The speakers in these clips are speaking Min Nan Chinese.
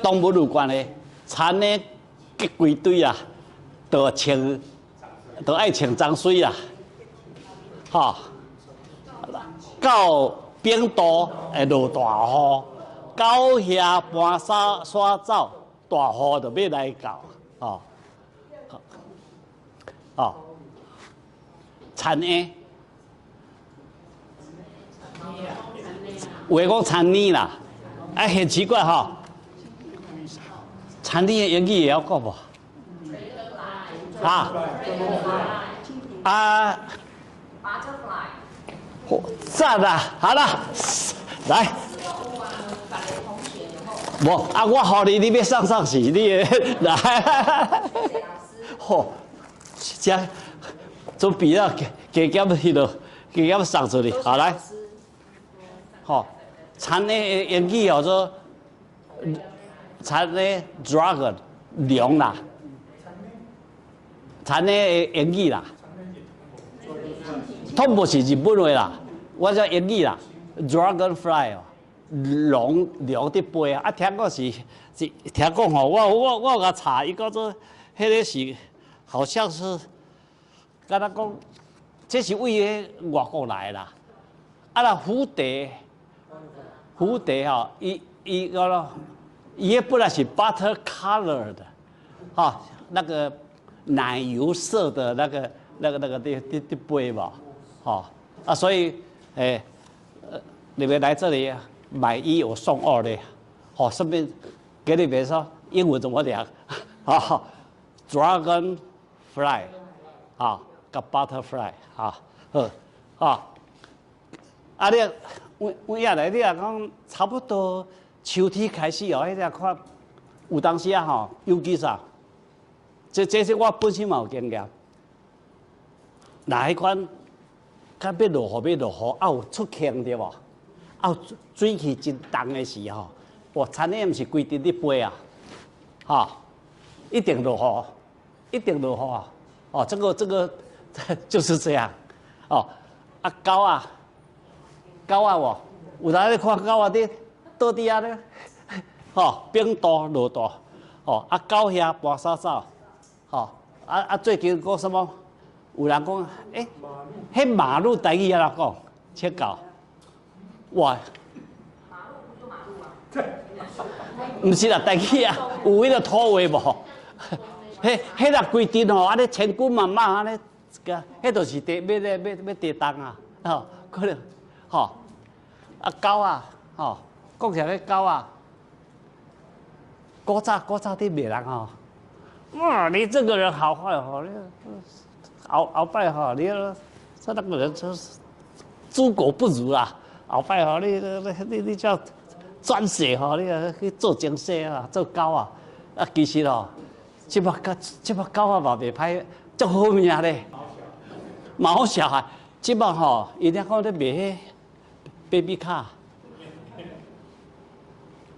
動物有關的，田螺結規堆啊，就穿，就愛穿髒水啊，吼，到反肚會落大雨，狗驮搬沙徙走，大雨就欲來到，吼，哦，田螺，有的講田螺啦，啊，很奇怪吼，田螺的英語會曉講無？啊啊！讚啦，好啦，來。無啊，我予你，你欲送送是你的來。吼，這準備了，加減彼落，加減送出去，好來。吼，田螺的英語叫做田螺 dragon 龍啦，田螺的英語啦，通無是日本話啦，我講英語啦，dragonfly 哦，龍龍佇飛啊，啊聽講是是聽講吼，我有共查，伊講做彼个是好像是，敢若講，這是為彼外國來啦，啊若蝴蝶，蝴蝶吼，伊伊個咯，伊彼本來是 butter color 的，哈，那個奶油色的那個佇飛無，吼，啊所以欸，你們來這裡買一我送二的，好，順便給你們說英文怎麼講，好，dragon fly，啊，佮 butterfly，啊，好，啊，啊你，有有影來你若講差不多秋天開始哦，彼個看有當時啊吼，尤其啥，這是我本身嘛有經驗，若彼款較欲落雨欲落雨，啊有出氣對無？啊有水氣真重的時候，哇，田螺毋是規直咧飛啊，吼，一定落雨，一定落雨啊！哦，這個就是這樣，哦，啊狗仔，狗仔無，有當你看狗仔佇倒佇遐咧，吼，反肚落大，吼，啊狗驮搬沙走，吼，啊啊最近講什麼？有人講，欸，彼馬路台語按怎講？切狗，哇！馬路不就馬路嗎？毋是啦，台語啊，有彼个土話無？彼彼若規陣吼，按呢千軍萬馬按呢，個，彼就是地欲咧欲欲地動啊，吼，可能，吼，啊狗仔，吼，講起來彼狗仔，古早古早佇罵人吼，哇，你這個人好壞吼，你後後擺吼，你說那個人真是豬狗不如啊！後擺吼，你你你你叫轉世吼，你去做精世啊，做狗啊！啊，其實吼，這擺狗這擺狗仔嘛袂歹，足好命咧。毛小孩，這擺吼，伊咧講咧賣彼 baby car，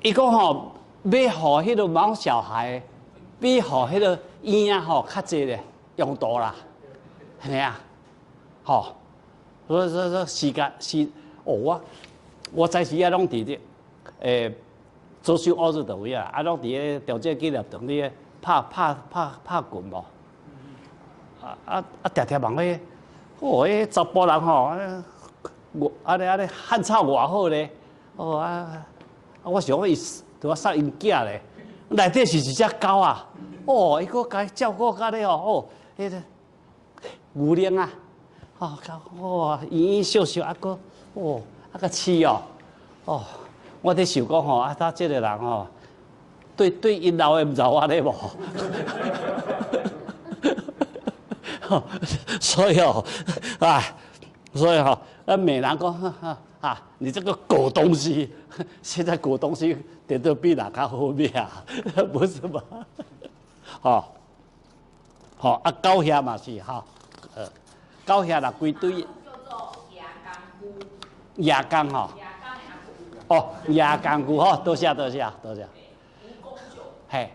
伊講吼買予彼个毛小孩，比予彼个嬰仔吼較濟咧用途啦，係咪啊？吼，所以說說時間是哦，我早時啊攏佇這，左手烏日佗位啊，啊攏佇咧中正紀念堂咧拍拍拍拍拳無？啊啊啊！定定望彼，哦，彼查埔人吼，我按呢按呢漢草偌好咧，哦啊啊！我想講伊佇我送𪜶囝咧，內底是一隻狗啊！哦，伊閣共伊照顧甲咧哦，哦，彼个牛奶啊，哦，哇，圓圓笑笑啊，閣哦，啊閣飼哦，哦，我佇想講吼，啊，他這个人吼，對對𪜶老的毋知有按呢無？所以哦，啊，所以吼，啊，罵人講，啊，你這個狗東西，現在狗東西點都比人較好命，不是嗎？吼，吼，啊，狗驮嘛是吼，狗驮若規堆。叫做夜工具。夜工吼。哦，夜工具吼，多謝多謝多謝。嘿，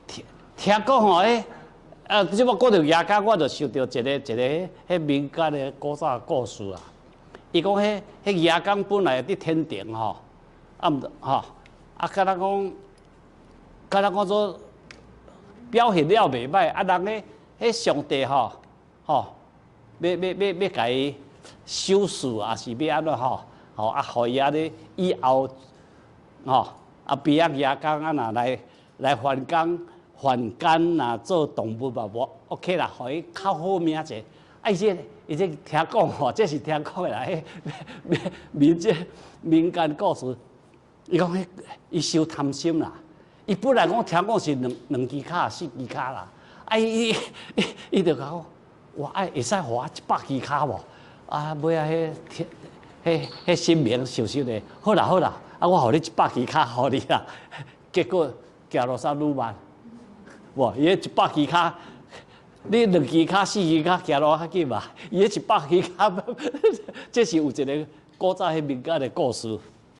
聽聽講吼，彼，啊，這擺講著夜工，我就想著一个一个彼民間的古早故事啊。伊講彼彼夜工本來佇天庭吼，啊毋吼，啊啊，敢若講，敢若講做表現了袂䆀，啊，人咧，彼上帝吼，吼，欲共伊修飾，抑是欲按怎吼，吼啊，予伊按呢以後，吼，啊，邊仔舉工啊，若來凡間凡間若做動物嘛，無 OK 啦，予伊較好命者。啊，伊這聽講吼，這是聽講的啦，彼民間故事。伊講彼伊傷貪心啦，伊本來講聽講是兩支跤四支跤啦，啊伊伊伊就講，哇，愛會使予我100支跤無？啊，尾仔彼彼彼神明想想咧，好啦好啦，啊我予你100支跤，予你啦。結果行路煞愈慢，無伊彼100支跤，你兩支跤四支跤行路較緊嘛？伊彼100支跤，這是有一個古早彼民間的故事。